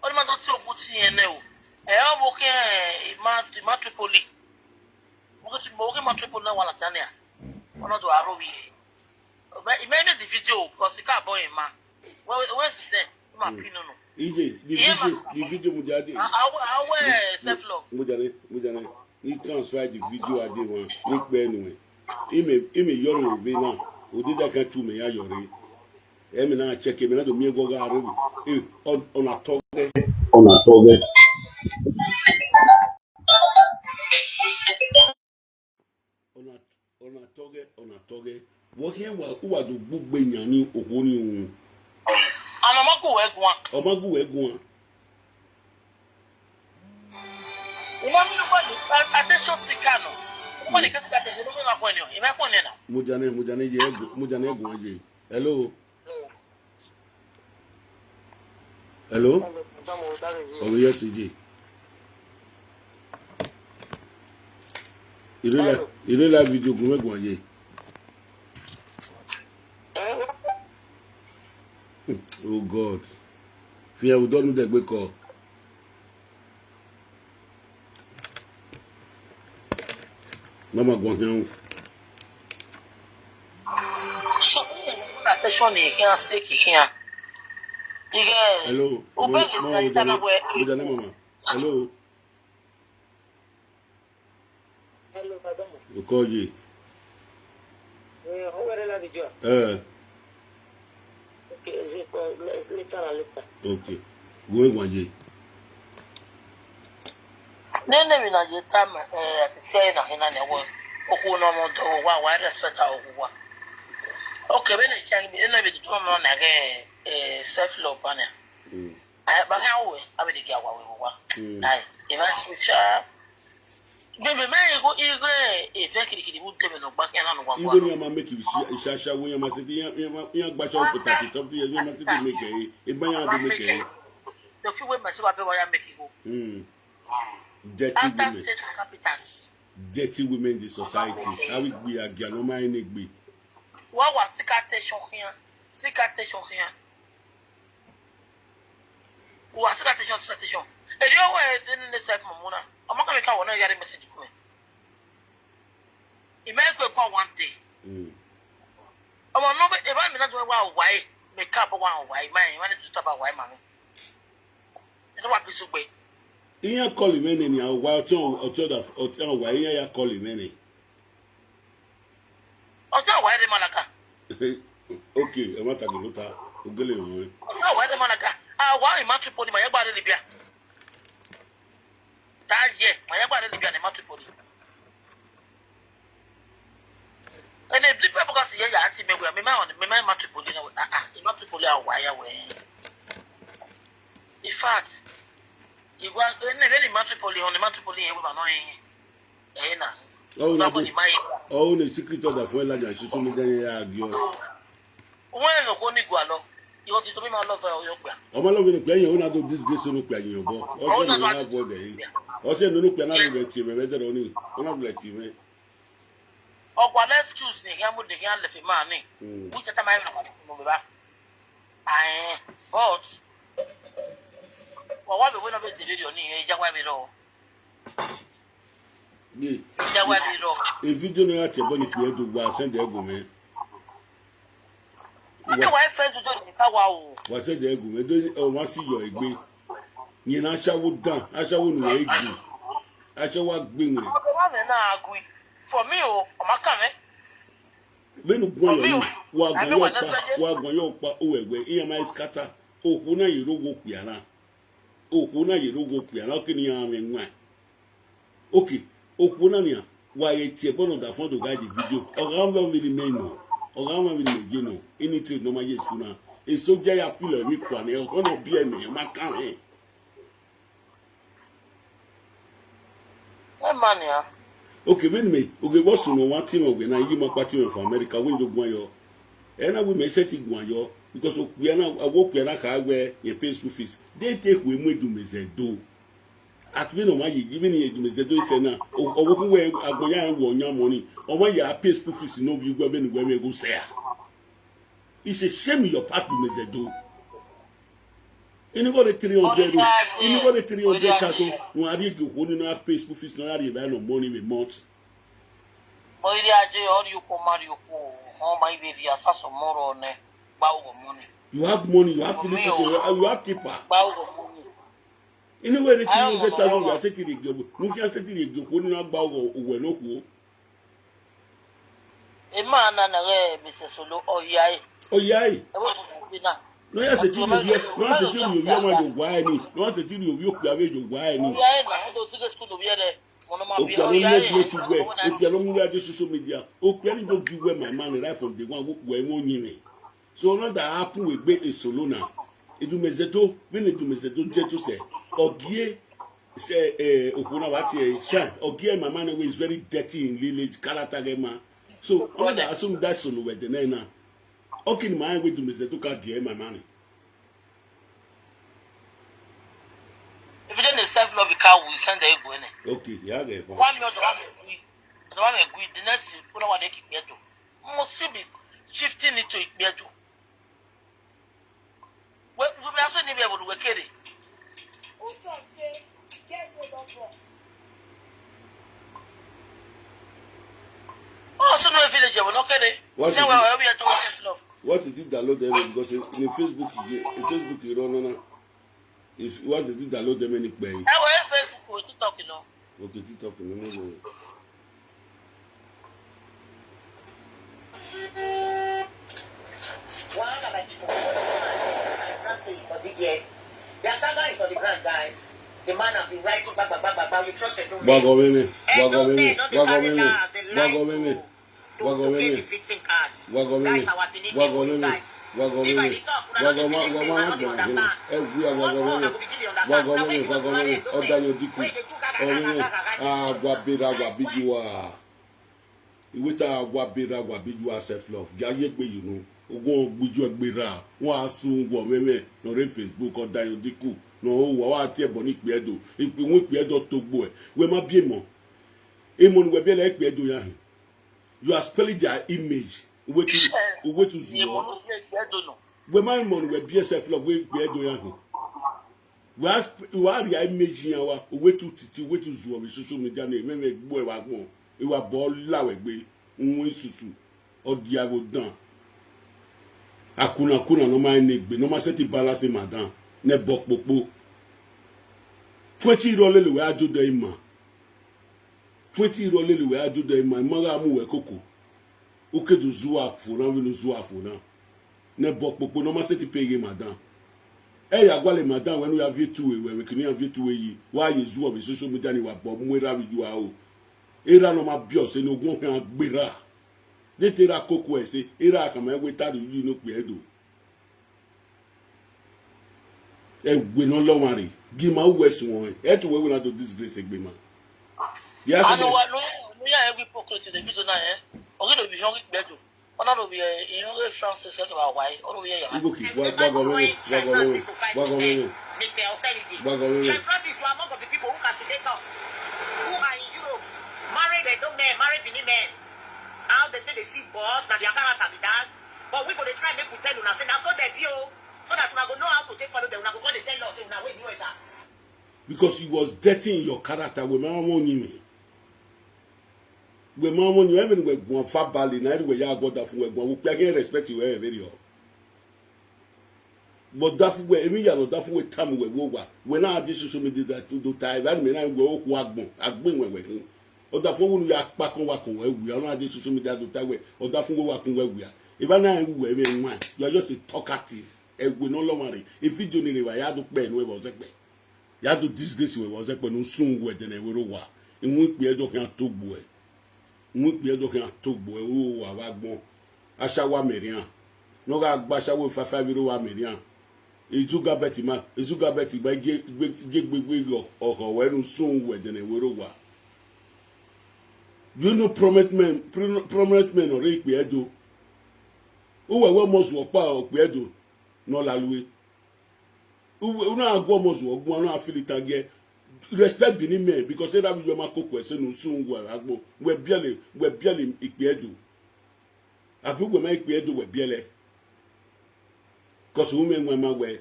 Ọni ma do te ogun ti iye nẹ o. Ẹ ọ vbe khin, ima, ima Tripoli. Mo ke, mo ke ima Tripoli na wa ladian nia. Ọ na do aro vbe iye. But he made the video because he can't buy him, man. Where, where is it there? Ima pin no no. Ije, the video, the video mujade. How, how, where self love? Mujane, mujane. Ni transfer the video ade wan, ni pe nu. Ime, ime yọrọ ove na. Odida kan tu me ya yọrọ. Emi na check, emi na do mi ego ga re. Eh, on, on a talk. On a talk. Ọna, ọna tọghẹ, ọna tọghẹ. Vbe ọ khian wa, uwa do gbugbe yan ni okhuo ni ru. Ana ọ ma gu wẹ guan. Ọ ma gu wẹ guan. Ima mi nu kpali, attention seeker nọ. Kpali kesi ka attention, no me ma khuẹ nian, ima khuẹ nian na. Mujane, mujane ye, mujane guan ye. Hello. Hello? Ọghe yes, Ije. Irela, irela video gun mẹ guan ye. Oh God. Fian udọ nu dẹgbe kọ. Mama guan khian. So, attention ni khian se ki khian. Ige. Hello. Ube mama, mama, mujane, mujane mama. Hello. Hello, pardon. Uko ye. Eh, o were la video. Eh. Okay, je ko later, later. Okay. Gu mẹ guan ye. Nene mi na ye tam, eh, ati se na hina ne we. Okhuo ne ọ mọ do wa, wa respect a okhuo wa. Okay, vbene ikan, ene vbe do mọ na ghe, eh, self love bana. Mm. Ai, ba gha we, a vbe de gia wa we wa. Mm. Ai, e ma switch up. Bebe, ma igho, igho, e vẹ kirikiri vbe ude mwẹ ne ọ gba khian na ne ọ wa Igho gua ni nọ. A ma make it sha, sha, sha, we a ma say, iran, iran ma, iran gba sha for thirty something years, iran ma say they make it. E ba iran do make it. The few women say, "Wa be wa ya make igho." Mm. Dirty women. After state capitals. dirty women in the society. Avbe igbe agia ne ọ ma rẹn ne egbe. Wa wa sika attention khian, sika attention khian. Wa sika attention, sika attention. Eri ọwẹ eze ne ne self mumu na. Ọmọ kan vbe ka wọ na ya re message ku mẹ. I ma gbe kua one day. Mm. Ọmọ nọ vbe eva mi na do wa wa e, mẹ ka bọ wa wa e, ma e, ma ne disturb wa e ma mi. Ẹ wa bi sugbe. Iran call mwẹ nene, a wa ọtẹn, ọtẹn ọda, ọtẹn wa, iran ya call mwẹ nene. Ọtẹn wa ere malaga. Okay, ẹ ma ta gele ta, ogele wọn. Ọtẹn wa ere malaga. A wa i ma tu poli ma ya gba re Libya. Ta ye, ma ya gba re Libya ne ma tu poli. Ene Libya boga si ye ya ti me we, me ma, me ma ma tu poli na we. Ah, ah, i ma tu poli a wa ya we. In fact, igua, ene vbe ni ma tu poli, on ma tu poli ye we ma no yin. Ẹ na. Ọna Bible ni ma ye. Ọna secret order fún Elijah, social media yẹn ya gi ọ. Wọ́n ẹ̀rọ kó ní ìgò àlọ́. Ìwọ ti tóbi máa lọ́ọ̀fẹ́ ọyọ́ gbà. Ọ ma love ne okpia yẹn, ọ na do disgrace ne okpia yẹn obọ. Ọ sẹ ne ọ na avoid ẹ. Ọ sẹ ne okpia na rẹ tie mẹ, mẹ dẹrọ ni. Ọ na rẹ tie mẹ. Ọgua la excuse ni hian mu de hian lẹfe ma ni. Mm. Which time I no mo ba. Ayen, but wa wa be we no be delivery ni, e ja wa be ro. Ye. E ja wa be ro. E video ne a tie ẹbọ ni kpe do, wa send ẹ gu mẹ. Wa ke wa Facebook do ni ka wa o. Wa send ẹ gu mẹ, do ọ wa si yọ egbe. Yẹn na ashawo dan, ashawo nu egbe. Ashawo agbe wẹn. Ọmọ wa mẹ na agree. For me o, ọ ma kan mẹ. Vbene u guan yọ ni, wa guan yọ kpa, wa guan yọ kpa, owẹ wẹ, iran ma scatter. Okhuo na ye rre owa okpia na. Okhuo na ye rre owa okpia na, ọ ke ne iran mwẹ wan. Okay, okhuo na nian, wa ye tie ẹbọ ne ọdafẹn do gha ye video. Ọ gha mwẹ vbene imẹ nọ, ọ gha mwẹ vbene imẹ ye nọ, ini trade ne ọ ma ye school na. Esoja ya feel emwi kua nẹ, ọ khọ ne ọ biẹ mẹ, ọ ma kan mwẹ. Ẹ ma nian. Okay, vbene mẹ, oge vbọ sunu ọmwa tie mwẹ wẹ na, I ye ima ọkpa tie mwẹ from America, wẹ do guan yọ. Ẹ na wẹ mẹ sẹtin guan yọ, because okpia na, a wẹ okpia na kha wẹ yẹn pay school fees. De te ekhue mu Edumezẹdo. At vbene ọmwa ye, vbene Edumezẹdo sẹ na, ọ, ọ vbe khu wẹ agbọn ya rẹn wẹ ọ yan money. Ọmwa ya pay school fees ne ovbi uwẹ vbene uwẹ mwẹ gho sẹ a. It's a shame in your part, Edumezẹdo. Ini gho de three hundred, ini gho de three hundred thousand, wọn a rhie gie okhuo ni na pay school fees, ne ọ ya rhie evba nọ money in a month. Mo iri aje, ọ rhie okhuo, ma rhie okhuo, ọ ma ivbe rhie asaso mọ rọ nẹ, gba ugho money. You have money, you have feelings, you have, you have keeper. Gba ugho money. Ini gho de three hundred thousand, we are setting rhie gie, nu khian setting rhie gie okhuo ni na gba ugho uwẹ ne okhuo. Emwa na na ghe Mister Solo, ọ hiae. Ọ hiae. Ẹ vbe bu na. Ne ọ ya setting rhie ovbi, ne ọ ya setting rhie ovbi ọmwa ye owa ẹre ni, ne ọ ya setting rhie ovbi okpia vbe ye owa ẹre ni. Ọ hiae na, ọ do tighe school ovbi ẹre. Okpia ne ọ mu uwẹ, okpia ne ọ mu uwẹ aje social media, okpia ni do give uwẹ my money right from day one, wẹ ukpia ẹmwẹ oyin mwẹ. So ọ na da happen vbe egbe Esolo na. Edumezẹdo, vbene Edumezẹdo je to sẹ, ọ gie sẹ, eh, okhuo na wa tie, sha, ọ gie my money wey is very dirty in lineage, character ghe ma. So ọ na da assume that Esolo vbe ẹdẹ nẹ na. Ọ ke ne ima rẹn wẹ Edumezẹdo ka gie my money. If you don't self love, you can't will send the ego in it. Okay, ya ghe ba. One minute, one minute, one minute, the next thing, you know what they keep me do. Must you be shifting it to Ikpedo? We, we be also need to be able to work it. Who talk say girls wey don born? Oh, so no village, we no care. What is it? Say, well, we are to self love. What is it that load them? Because in Facebook, in Facebook, you don't know. If, what is it that load them any pay? Ẹ wo, ẹ Facebook, o TikTok nọ. Okay, TikTok nọ, no, no. Wahala, my people. What the man, my friend say is for the year. Their saga is on the ground, guys. The man have been rising back, back, back, back, back. You trust Edo men. Gbagọ mẹmẹ, gbagọ mẹmẹ, gbagọ mẹmẹ, gbagọ mẹmẹ. Wa gọ mẹ mẹ. Wa gọ mẹ mẹ. Wa gọ mẹ mẹ. Wa gọ mẹ mẹ. Wa gọ ma, wa ma na gbọna ghe mẹ. Ẹ wi a wa gọ mẹ mẹ. Wa gọ mẹ mẹ, wa gọ mẹ mẹ. Ọ da yẹn odiku. Ọ mẹ mẹ. A wa bera wa bi ju a. Iweta wa bera wa bi ju a self love. Ya ye gbe you know. Ogun gbe ju ẹgbera. Wa sun wọ mẹ mẹ. Nọ re Facebook ọ da yẹn odiku. Nọ wa wa tie ẹbọ ni Ikpedo. Ipe won Ikpedo to gbo ẹ. Wẹ ma bie mọ. Emọ ne uwẹ biẹlẹ Ikpiedo ya hin. You are spoiling their image. Uwe tu, uwe tu zuọ. Wẹ ma emọ ne uwẹ biẹ self love wẹ Ikpiedo ya hin. Wa, wa rhia image iran wa, uwe tu titi, uwe tu zuọ vbe social media ne emwẹ gbuẹ vbe agbọn, ewa bọ la wẹ gbe, uhunmwu isusu, ọ dia vbe odan. Akuna kuna ne ọ ma ne egbe, ne ọ ma sẹtin balance madam, ne ẹbọ kpokpo. Twenty irọ lele wẹ a do dẹ ima. Twenty irọ lele wẹ a do dẹ ima, ima gha mu wẹ koko. U ke do zua fo na vbene u zua fo na. Ne ẹbọ kpokpo ne ọ ma sẹtin pe ghe madam. Ẹ ya gualọ madam wẹ ne u ya viẹ tu wẹ, wẹ kene iran viẹ tu wẹ yi, wa ye zuọ vbe social media ni wa bọ mu erha vbe iyua o. Erha ne ọ ma biẹ ọse ne ogun khian gberra. De te erha koko ẹse, erha khama ẹwe ta rhie uyi ne okpia Ẹdo. Ẹwe ne ọ lọ ọmwa rre, gie ima uwẹ suẹn, ẹ te uwẹ wẹ na do disgrace egbe ima. Ya Anu kẹmẹ wa nu, nu ya hypocrite ne video na, eh? Ọ ghi do vbe ihọn ghi kpẹ do. Ọ na do vbe ihọn ghe Francis ke ba wa, ọ do vbe ya. Igoke, wa, wa gọ mwẹ, wa gọ mwẹ, wa gọ mwẹ. Wa gọ mwẹ. Francis, you are among of the people who castigate us, who are in Europe, married Edo men, married Benin men. How they take the feel boss, na their character be that. But we go dey try make we tell una say na so dem be o, so that una go know how to take follow them. Una go come dey tell us say una wey new enter. Because he was dirty in your character, we ma wan yin me. We ma wan yin, even we guan fa bali na, we ya go da fun we guan, we pay again respect you, eh, very all. But da fun we, even ya no da fun we tam we wo wa. We na adi social media that to do tie, that me na we o ku agbon, agbon we we hin. Ọdafẹn wẹ ne u ya kpa akọn wa kun wẹ wia, ọ na dee social media do ta wẹ, ọdafẹn wẹ wa kun wẹ wia. Evba na rẹn wẹ vbe wan, you are just a talkative. Ẹwe ne ọ lọ ọmwa rre, e video ni rre evba, ya do kpẹ enu ẹvbo zẹkpẹ. Ya do disgrace wẹ vbe zẹkpẹ ne u sun wẹ dẹnẹ wẹ rre owa. Iwun ikpia Ẹdo khian togbo ẹ. Iwun ikpia Ẹdo khian togbo ẹ, u rre owa vbe agbọn. Ashawo Amerian. Ne ọ gha gba ashawo five five rre owa Amerian. Ezugabẹt ma, Ezugabẹt ma, gie, gie, gie gbegbe ghe ọhọ wẹ ne u sun wẹ dẹnẹ wẹ rre owa. Do you know prominent men, pro-, prominent men ọre ikpia Ẹdo? Uwẹ wẹ ọmọ zuọ ọkpa ikpia Ẹdo ne ọ lalue. Uwẹ, u na gu ọmọ zuọ guan, u na feel it again. Respect Benin men, because erha vbe iyọe ma koko ẹse ne u sun wẹ agbọn. Wẹ biẹlẹ, wẹ biẹlẹ ikpia Ẹdo. Abi uwẹ ma ikpia Ẹdo wẹ biẹlẹ. Cause u mwẹ wan ma wẹ,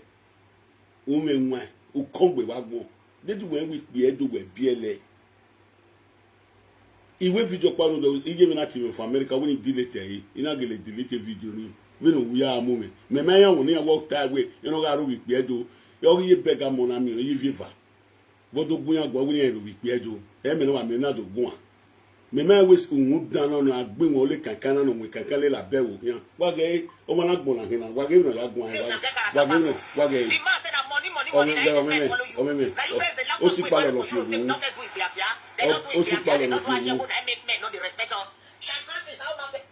u mwẹ wan, u kọn gbe vbe agbọn. Deghẹ wẹ wẹ ikpia Ẹdo wẹ biẹlẹ. Iwẹ video kpa nu do, iye mwẹ na tie mwẹ from America, wẹ ne I delete ẹre, I na gele delete video ni, vbene u ya mu mwẹ. Mẹ ma iran wọ ne iran wẹ ọ ta wẹ, iran gha ru vbe ikpia Ẹdo, ọ ghi ye bẹga mọ na miẹn, ọ ye vieva. Vbe ọ do gu iran guan, wẹ ne iran ru vbe ikpia Ẹdo, ẹ mẹ ne ọ wa miẹn na do guan. Mẹ ma wẹ uhunmwu dan na, ọ na gbe wọn lele kankan na, ne ọ mu kankan lele abẹ vbe okhian. Wa ghẹ ọmwa na gbọn na hin na, wa ghẹ vbene ọ ya guan, wa ghẹ, wa ghẹ vbene, wa ghẹ. Ọmwẹmwẹ, ọmwẹmwẹ, ọ, osikpalọ nọ fi owu. Ọ, osikpalọ nọ fi owu.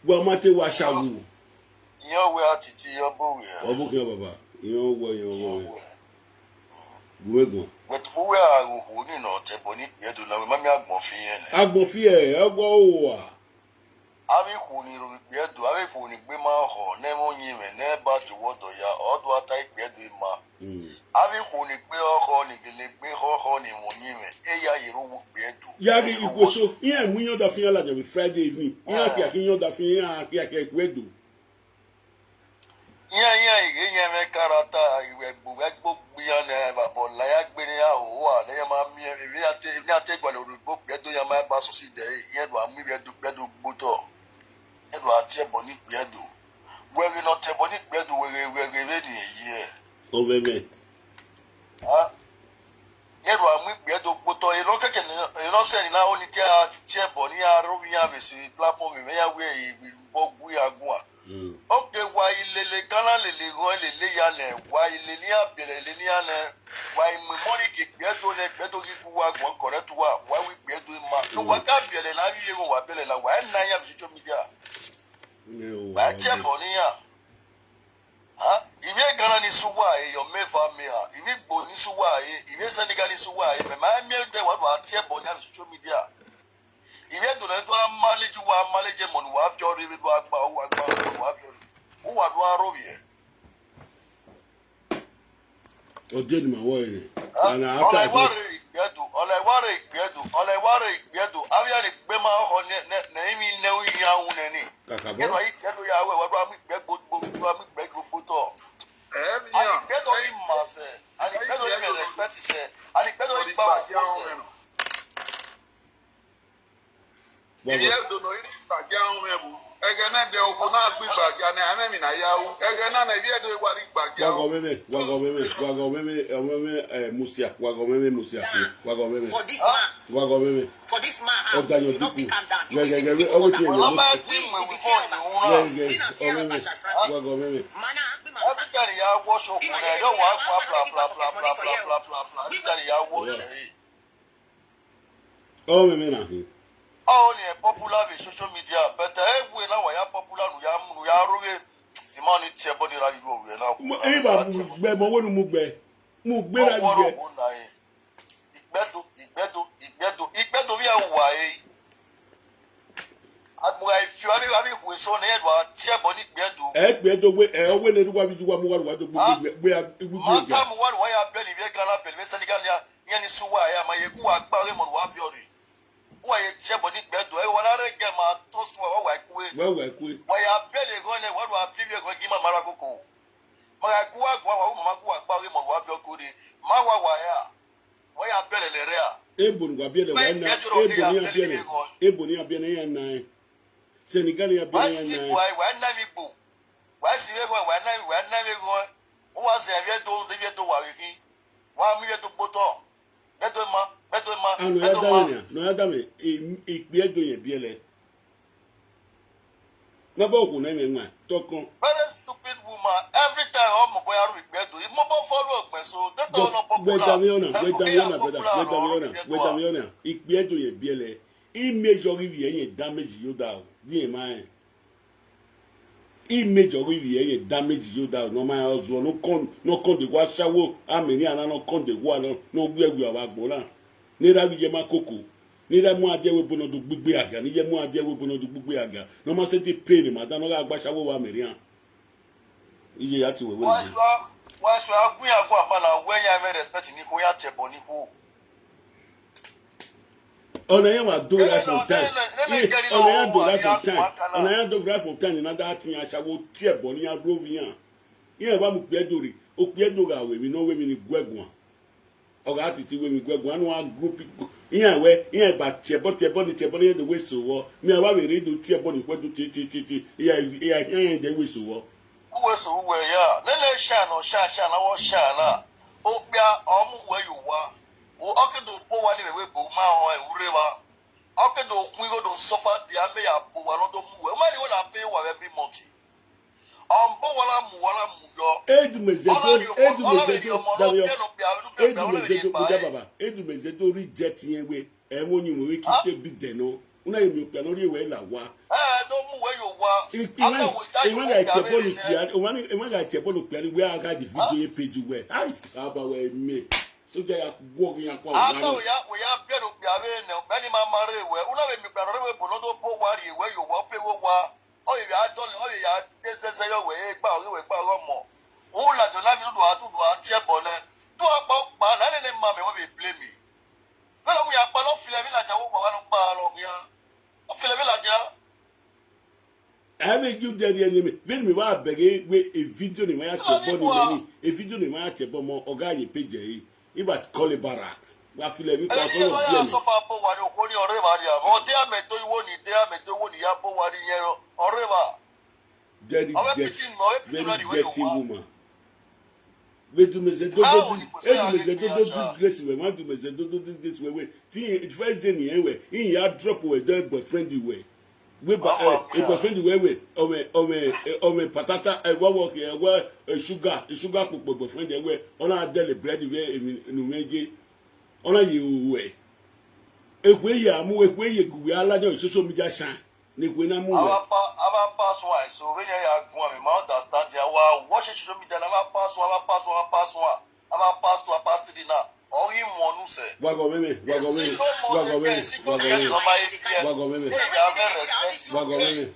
Wa ma te wa shawu. Iran wẹ a titi iran bo wẹ. Ọ bu khian baba. Iran wẹ, iran wẹ. Gu mwẹ guan. Wẹ te uwẹ a ghe okhuo ni nọ tẹ ẹbọ ni ikpia Ẹdo na, wẹ ma miẹn agbọn fi ẹn nẹ. Agbọn fi ẹn, ọ gua owa. Avbe ikhuo ni rre ikpia Ẹdo, avbe ikhuo ni gbe ma ọhọ, ne ẹmwẹ ọyẹnmwẹ, ne ẹ ba jowọ ọdọ ya, ọ do a ta ikpia Ẹdo ima. Mm. Avbe ikhuo ni gbe ọhọ, ni gele gbe ọhọ, ni ẹmwẹ ọyẹnmwẹ, e ya ye rre owa ikpia Ẹdo. Ya ghi ikhuo so, iran mu iyan ọdafẹn iran ladian vbe Friday evening, iran khian khian iyan ọdafẹn iran khian khian ikpia Ẹdo. Iran, iran i ghe iran mwẹ karata, iwẹ gbe uwẹ gbe ogbe iran nẹ, vbe abọ la iran gbe ne iran hoho a, ne iran ma miẹn, emwi iran te, emwi iran te gualọ rhie ugbo ikpia Ẹdo, iran ma ba sọsi dẹ ẹre, iran do a mu ikpia Ẹdo, ikpia Ẹdo gbe otọ, iran do a tie ẹbọ ni ikpia Ẹdo. Wẹ ghe ne ọ tie ẹbọ ni ikpia Ẹdo, wẹ ghe, wẹ ghe vbene ẹ ye. Ọmwẹmwẹ. A? Iran do a mu ikpia Ẹdo gbe otọ, erha kẹkẹ ne, erha sẹ ne I na ho ni te a tie ẹbọ ne iran rre ovbi iran vbe sẹ platform mwẹ, iran wẹ e vbe ru obọ gu iran guan. Mm. Ok, wa i lele Ghana, lele Ghana, lele ya nẹ, wa i lele iran biẹlẹ, lele iran nẹ, wa i mu imọ ni gie ikpia Ẹdo nẹ, ikpia Ẹdo ghi gu uwa guan correct uwa, wa wi ikpia Ẹdo ima. Ne uwa ka biẹlẹ na, avbe iye ghe wa biẹlẹ na, wa i na iran vbe social media. Wa i tie ẹbọ ne iran. A, ivbi Ghana ni sẹ uwa ẹre, ọ mẹ eva mẹ ra? Ivbi Igbo ni sẹ uwa ẹre, ivbi Senegal ni sẹ uwa ẹre, mẹ ma miẹn dẹ wa do a tie ẹbọ ne iran vbe social media. Ivbi Ẹdo ne do a manage uwa, manage emọ ne uwa viọ rre, vbe do a gba uwa gba emọ ne uwa viọ rre. Uwa do a rhovbiẹ. Ọ de ne ima wẹ ọre nẹ. A, ọna a ọna ta i wa ẹgbẹ. Rre ikpia Ẹdo, ọna i wa rre ikpia Ẹdo, ọna i wa rre ikpia Ẹdo, avbe iran ni gbe ọkhọ ne, ne, ne emwi ne u ya wu nẹ ni. Kakabọ. Ẹdọ yi, ẹdọ ya wẹ, wa do a mu ikpẹ gbogbo, wa mu ikpẹ gbogbo tọ. Ẹmia. Ani ikpẹ do yi ma sẹ, ani ikpẹ do yi mẹ respect sẹ, ani ikpẹ do yi gba wo sẹ. Wa Ìyá go. Ẹdo nọ iri igbagia ọmọ ẹvbo. Ẹghẹ na ẹdẹ okhuo na gbe igbagia nẹ, a mwẹ emwi ne a ya ru. Ẹghẹ na nẹ, Ìyá Ẹdo wa rre igbagia. Wa gọ mwẹ mwẹ, wa gọ mwẹ mwẹ, wa gọ mwẹ mwẹ, ọmọ mwẹ, eh, Musia, wa gọ mwẹ mwẹ Musia, wa gọ mwẹ mwẹ. For this man, Wa gọ mwẹ mwẹ. For this man, Ọ da yọ you no fit dikun. Calm down. Gẹgẹgẹ, ọ wẹ tiẹ yọ. Ọba ti mu ewu fọ yun ra. Gẹgẹgẹ, ọmọ mwẹ mwẹ, wa gọ mwẹ mwẹ. Every time ya wash up, ne yọ wa gba bla bla bla bla bla bla bla bla. Every time ya wash up. Ọ mwẹ mwẹ na hin. Ọ ni ẹ popular vbe social media, but ẹ wẹ na wa ya popular nu ya mu nu ya ro vbe ima ni tie ẹbọ ni ra yo wẹ na. Mu- Ẹ ba mu gbẹ, mọ wẹ nu mu gbẹ. Mu gbẹ ra yo wẹ. Ikpẹdo, ikpẹdo, ikpẹdo, ikpẹdo vbe a wa e. Agbogha ifi avbe avbe hu eso ne ẹ do a tie ẹbọ ni ikpẹdo. Ẹ ikpẹdo wẹ, ẹ ọ wẹ ne wa vbe ju wa mu wa ru wa do gbogbo gbẹ gbẹ gbẹ. Ma ta mu wa ru wa ya bẹli vbe Ghana bẹli vbe Senegal ya. Iran ni sẹ uwa ya ma ye gu wa gba ọghe emọ ne uwa viọ rre. Uwa ye tie ẹbọ ni ikpẹdo, ẹ wa na rre gẹ ma to sẹ uwa, wa wa kue. Wa wa kue. Wa ya bẹlẹ eghọn nẹ, wa do a fi ivbi eghọn gi ma ma ra koko. Ma gha gu wa guan, wa ru ma ma gu wa gba ọghe emọ ne uwa viọ kue rre. Ma wa wa ya. Wa ya bẹlẹ lẹ rre a. Ebo ne uwa biẹlẹ, wa na, ebo ne iran biẹlẹ, ebo ne iran biẹlẹ iran na ẹn. Senegal iran biẹlẹ iran na ẹn. Wa si vbe eghọn, wa na, wa na vbe eghọn. Uwa zẹ vbe Ẹdo, de vbe Ẹdo wa vbe khin. Wa mu ivbi Ẹdo gbe otọ. Ẹdo ma, Ẹdo ma, Ẹdo ma. Nọ ya dame, nọ ya dame, ikpia Ẹdo yẹn biẹlẹ. Ma bọ okhuo na mwẹ wan, tọkọn. Very stupid woman. Every time ọ mobọ ya ru ikpia Ẹdo, I mobọ follow ọgbẹn so, that one not popular. Wẹ dame ọna, wẹ dame ọna, brother, wẹ dame ọna, wẹ dame ọna. Ikpia Ẹdo yẹn biẹlẹ. Image ọghe ivbi ẹre yẹn damage yo da o, di ẹn ma rẹn. Image ọghe ivbi ẹre yẹn damage yo da o, ne ọ ma rẹn ọzuọ, ne ọ kọn, ne ọ kọn de ghua ashawo, amẹ ni ana ne ọ kọn de ghua, ne ọ wiẹ wiẹ vbe agbọn na. Ne erha vbe iye ma koko, ne erha mu adiẹ wẹ ebo ne ọ do gbigbe agia, ne iye mu adiẹ wẹ ebo ne ọ do gbigbe agia, ne ọ ma sẹtin pay ne ima dan ne ọ gha gba ashawo vbe amẹ rian. Iye ya tie wẹ wẹ. Wa sua, wa sua, gu ya gu aba na, wẹ ya mwẹ respect ni kho, ya tie ẹbọ ni kho. Ọna iran wa do right from time. Ọna iran do right from time. Ọna iran do right from time, ne a da tie iran ashawo tie ẹbọ ne iran rre ovbi iran. Iran wa mu okpia Ẹdo rre, okpia Ẹdo gha ru emwi ne ọ ru emwi ni gu ẹ guan. Ọ gha titi ru emwi gu ẹ guan, ne a group iran wẹ, iran gba tie ẹbọ, tie ẹbọ ni, tie ẹbọ ni, iran do wẹ eso vbọ. Mẹ a wa vbe rre do tie ẹbọ ni khuẹ do tie, tie, tie, tie. Iran, iran, iran de wẹ eso vbọ. Uwẹ eso uwẹ ya, nene shine ọ shine, shine na wọ shine na. Okpia ọ mu uwẹ ye owa. Ọ ke do bo owa ni vbe wẹ ebo ma họn ẹre urre evba. Ọ ke do khuan igho do suffer dia, mẹ ya bu owa ne ọ do mu uwẹ. U ma rhie igho na pay uwa vbe every month. Ọ mbọ uwa na mu, uwa na mu yọ. Edumwẹ zẹdẹ, Edumwẹ zẹdẹ, damiọ. Edumwẹ zẹdẹ, oja baba. Edumwẹ zẹdẹ reject irẹn wẹ, ẹmwẹ ọyunmwu vbe kite bi dẹ nọ. Una ye miẹn okpia ne ọ rhie wẹ la owa. Ẹ do mu wẹ ye owa. Iran, iran gha tie ẹbọ ne okpia, iran, iran gha tie ẹbọ ne okpia ni wẹ a gha di video ye page wẹ. Ai, saba wẹ mẹ. Soja ya guọghọ iran kua. Asa wẹ ya, wẹ ya biẹ ne okpia vbe nẹ, okpia ni ma ma rre wẹ. Una vbe miẹn okpia ne ọ rre wẹ ebo ne ọ do bo owa rhie wẹ ye owa, ọ peghe owa. Ọ vbe ya dọlọ, ọ vbe ya de zẹzẹ yọ wẹ, e gba ọghe wẹ gba ọghe ọmọ. U ladian na vbe do a, do a tie ẹbọ nẹ. Do a kpa ọkpa, na nene ma mẹ wẹ vbe blame. Vbene ọ ya kpa ne ọ filẹ vbe ladian, wo kpa wa ne ọ kpa lọ khian. Ọ filẹ vbe ladian. Ẹ vbe ju dẹ rhie ne mẹ, vbene mẹ wa bẹghe wẹ e video ne ma ya tie ẹbọ ne mẹ ni, e video ne ma ya tie ẹbọ mọ, ọ gha ye page ẹre. Iba kọle Barak. Wa filẹ emwi kua kọle ọbiẹmẹ. Sọfa bo wa ni okhuo ni ọrre evba ria. Ọ de amẹ do iwo ni, de amẹ do iwo ni ya bo wa ni yẹn ọrre evba. Very dirty, very dirty woman. Vbe Edumwẹ zẹdẹ do, Edumwẹ zẹdẹ do disgrace wẹ, ma Edumwẹ zẹdẹ do disgrace wẹ wẹ. Ti the first day ni ẹ wẹ, iran ya drop wẹ dọ boyfriend wẹ. Wẹ ba, eh, boyfriend wẹ wẹ, ọmọ, ọmọ, ọmọ patata, ẹ wa wọ ke, ẹ wa, eh, sugar, sugar kpokpo boyfriend ẹ wẹ, ọ na dẹlẹ bread vbe emwi ne u mwẹ je, ọ na ye ru wẹ. Ekhue ye a mu, ekhue ye gu wẹ a ladian social media shine, ne ekhue na mu wẹ. Ava pa, ava pass one, so vbene ya guan, mẹ ma understand ya, wa watch social media na, ava pass one, ava pass one, ava pass one, ava pass two, ava pass three na. Ọ ghi mu ọnu sẹ. Wa gọ mwẹ mwẹ, wa gọ mwẹ mwẹ, wa gọ mwẹ mwẹ, wa gọ mwẹ mwẹ. Wa gọ mwẹ mwẹ,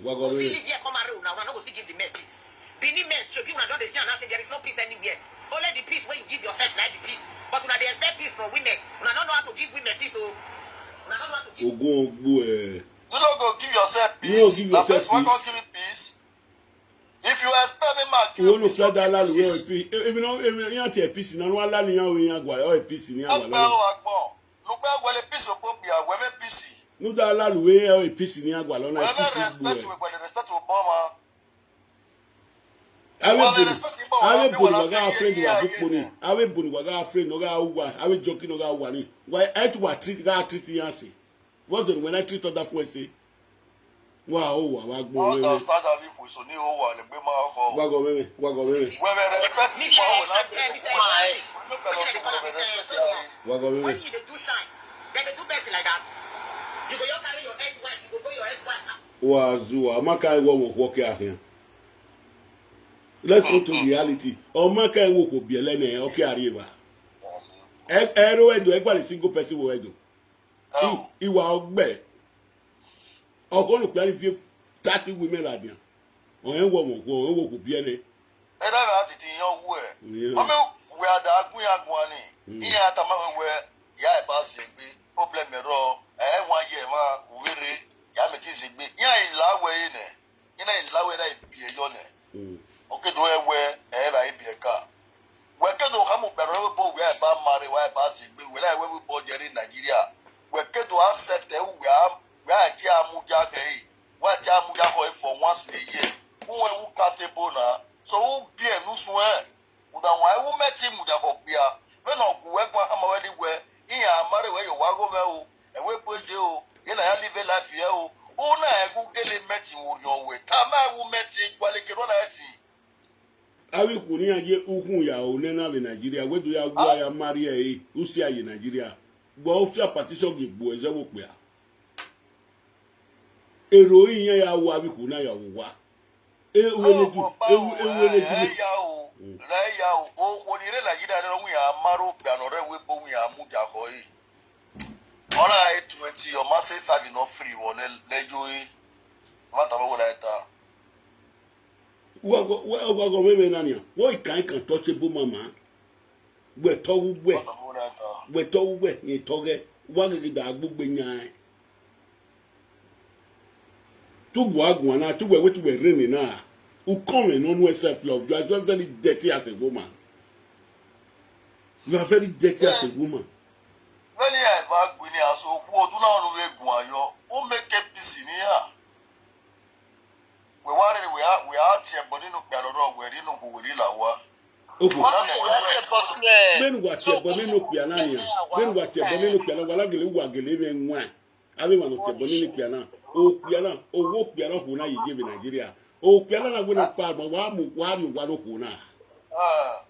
wa gọ mwẹ mwẹ. Una no go fit give the men peace. Benin men, shebi una don dey see am now say there is no peace anywhere. Only the peace wey you give yourself na be peace. But una dey expect peace from women. Una no know how to give women peace o. Una no know how to give. Ogun ogbu ẹ. You no go give yourself peace. You no give yourself peace. If you expect me, ma give you peace, you no give me peace. Unu fia da lalu wẹ peace. Emi no, emi iran tie peace na, no lalu iran wẹ iran gua, ọ peace ne iran gua lọ. Ọgbẹ o agbọn. Nugbe wẹlẹ peace okpokpia, wẹ mẹ peace. Nu da lalu wẹ iran, ọ peace ne iran gua lọ na, wẹ mẹ peace respect, wẹ wẹlẹ respect obọ ma. Avbe boni, avbe boni wa gha friend wa do kpo ni. Avbe boni wa gha friend, ọ gha uwa, avbe junkie ne ọ gha uwa ni. Wa, ẹ tu wa treat, gha treat iran sẹ. What's the, when I treat other friends sẹ? Wa o wa, wa gbọ wẹ. Understand how people so ni o wa le gbe ma ọkọ. Wa gọ wẹ, wa gọ wẹ. Wẹ wẹ respect me for all that. Ma e. No pẹlọ so wẹ respect ya. Wa gọ wẹ. When you dey do shine, dem dey do person like that. You go, you carry your ex-wife, you go go your ex-wife. Wa zuwa, ọ ma ka wọ ọmọ okhuo ke a khian. Let's go to reality. Ọ ma ka wọ okhuo biẹlẹ nẹ, ọ ke a rrie evba. Ẹ, ẹ ro ẹdo, ẹ gualọ single person vbe ẹdo. I, iwa ọgbẹ. Ọghe ne okpia ni viọ thirty women ladian. Ọ rẹn wọ ọmọ okhuo, ọ rẹn wọ okhuo biẹlẹ. Ẹna gha titi yan wẹ. Yeah. Ọ mẹ wẹ a da gun ya guan ni. Mm. Iran tama wẹ wẹ ya eba zẹ egbe. Problem rọ, ẹ wa ye emwa uvwerre, ya mẹ ti zẹ egbe. Iran i la wẹ re nẹ. Iran i la wẹ na i biẹ yọ nẹ. Mm. Ọ ke do rẹn wẹ ẹ ra i biẹ ka. Wẹ ke do khama okpia ne ọ rre obọ wẹ a ba ma rre, wẹ a ba zẹ egbe, wẹ na wẹ vbe obọ ye rre Nigeria. Wẹ ke do accept ẹre, wẹ a, wẹ a tie a mudia khẹ ẹre, wẹ a tie a mudia khọ ẹre for once in a year. Uwẹ u ka te ebo na, so u biẹ ne u suẹn. Uda wan ẹwu mẹ te mudia khọ okpia, vbene ọ gu wẹ guan khama wẹ ni wẹ, iran a ma rre wẹ ye owa gho mwẹ o, ẹwe ebo ye o, ye na ya live life ye o, u na ẹghẹ u gele mẹ te vbe orhiọn wẹ, tama ẹwu mẹ te gualọ eke ne u na ẹtin. Avbe ikhuo ne iran ye ukhun ya ro nẹ na vbe Nigeria, wẹ do ya gu a ya ma rrie ẹre, u si a ye Nigeria. Gbọ u si a partition gie gbuẹ zẹ vbe okpia. Ero iran ya ru avbe ikhuo na ya vbe owa. E, uwẹ ne ju, e, uwẹ ne ju. Rẹ ya o, rẹ ya o, okhuo ni rre Nigeria nẹ, ọ wẹ iran ma rre okpia ne ọ rre ẹwu ebo, wẹ iran mudia khọ ẹre. Ọ na re twenty, ọ ma sẹ five nọ free vbọ ne, ne yo re. Ọ ma tama wẹ na ta. Wa gọ, wa, wa gọ mwẹ mwẹ na nian. Wẹ ikan ikan touch ebo mama. Wẹ tọ wu wẹ. Wẹ tọ wu wẹ, rẹn tọ ghẹ. Wa ghi da gbugbe yan. Tu wa guan na, tu wẹ, wẹ tu wẹ rre nena. Ukọmwẹ no know self love. You are very, very dirty as a woman. You are very dirty as a woman. Vbene iran eva gui ni aso okhuo, ọdun na ọnii vbe guan yọ, u make peace ne iran. Wẹ wa rre, wẹ a, wẹ a tie ẹbọ nene okpia rrọọ, wẹ rhie inu okhuo, wẹ rhie la owa. Okhuo. Vbene uwa tie ẹbọ nene okpia na nian, vbene uwa tie ẹbọ nene okpia na, wa na gele, uwa gele mwẹ ẹwaẹn. Avbe emwa ne ọ tie ẹbọ nene okpia na, okpia na, owa okpia na okhuo na ye ye vbe Nigeria. Okpia na na wẹ na kpa, ma wa mu, wa rrie owa ne okhuo na. Ah.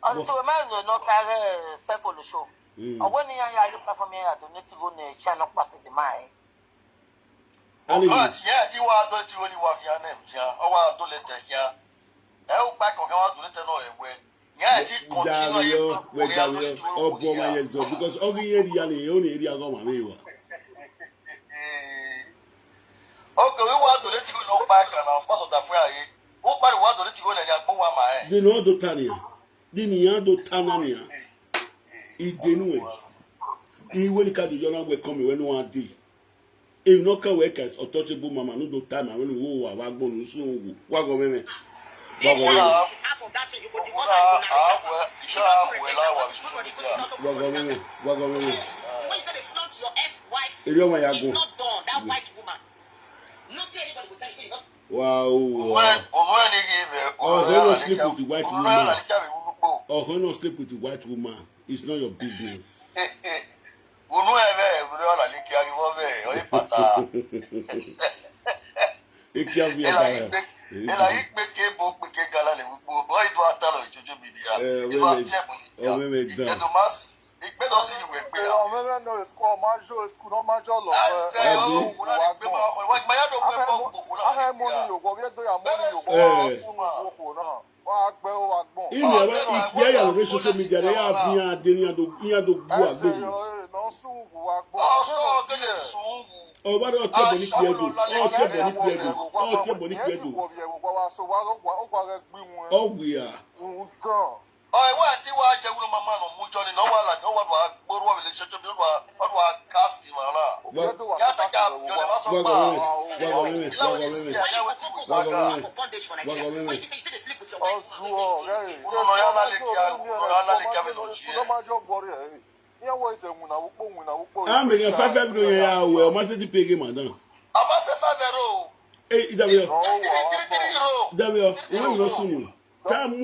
Ọtẹn wẹ ma rẹn ne ọ ta ẹghẹ self olosho. Mm. Ọ wẹ ne iran ya ye platform iran ya donate igho ne China nọkpa sẹ dẹ ma rẹn. Ani. But yeah, ti wa donate igho ni wa khian ne khian. Ọ wa donate khian. Ẹ u kpa kọ khian wa donate nọ ẹwẹ. Yeah, ti continue ye. Wẹ da vbe yọ, wẹ da vbe yọ. Ọ bu ọmwa ye zọ, because ọ ghi ye ria ni, ọ ni ria gọ ma vbe wa. Okay, we wa donate igho ne ọ kpa ẹkan na, pastor da fue aye. U kpa ni wa donate igho ne ya gbo wa ma ẹ. Di ne ọ do ta nian. Di ne iran do ta na nian. I de nuẹn. I wẹ ne I ka do yọ na welcome wẹ ne uwa dee. Emwi ne ọ kan wẹ ka untouchable mama ne u do ta na, wẹ ne u wo wa vbe agbọn ne u sun wu. Wa gọ mwẹ mwẹ. Wa gọ mwẹ mwẹ. Wa gọ mwẹ mwẹ. Wa gọ mwẹ mwẹ. Erriọ ọmwa ya gun. Wow. Ọhọ no sleep with the white woman. Ọhọ no sleep with the white woman. It's not your business. Unu ẹmwẹ, unu ọla ni kia vbe vbọ vbe ọre pata. Ekia vbe ọba ya. Ela yi gbe ke bo gbe ke gala le gbogbo. Ọ ido ata lọ social media. Eh, ido ọmọ ẹmẹ, ati ẹbọ ni. Ọmọ ẹmẹ dan. Ido ma si. Ikpe do si iwe gbe ya. Ọmọ ẹmwẹ nọ school, ọ ma yo school, ọ ma yo lọ. Ase o, kuna ni gbe ma ko. Wa ma ya do gbe bo ko kuna. Aha mo ni yo, wo ye do ya mo ni yo. Eh. Wo ko na. Wa gbe o, wa gbọn. Ini aba ikpe ya lọ social media ne ya fi iran de ni iran do, iran do gbu agbe. Ase yo, eh, nọ sun wu, wa gbọn. Ọsọ gele sun wu. Ọ ba rẹ ọtẹ bọ ni kpiẹ do. Ọtẹ bọ ni kpiẹ do. Ọtẹ bọ ni kpiẹ do. Ọ wia. Ọ, ẹwẹ ti wa jẹ wúlò máa ma nọ mu jọ ni, nọ wa la, nọ wa do a gboru wa vele ṣẹṣẹ bi, ọ do a, ọ do a cast Wa gọ mwẹ, wa gọ mwẹ, wa gọ mwẹ, wa gọ mwẹ, wa gọ mwẹ. Ọzuọ, ghẹ, unu nọ ya na lekia, unu nọ ya na lekia vbe lọji ẹ. Iran wẹ sẹ winna vbe ukpo, winna vbe ukpo. A mẹ gha five five do yẹn ya wẹ, ọ ma sẹ ti pay game, madam. A ma sẹ five euro. Ey, idavbe yọ. Three, three, three euro. Idavbe yọ, wẹ wẹ no sunu. Ta mu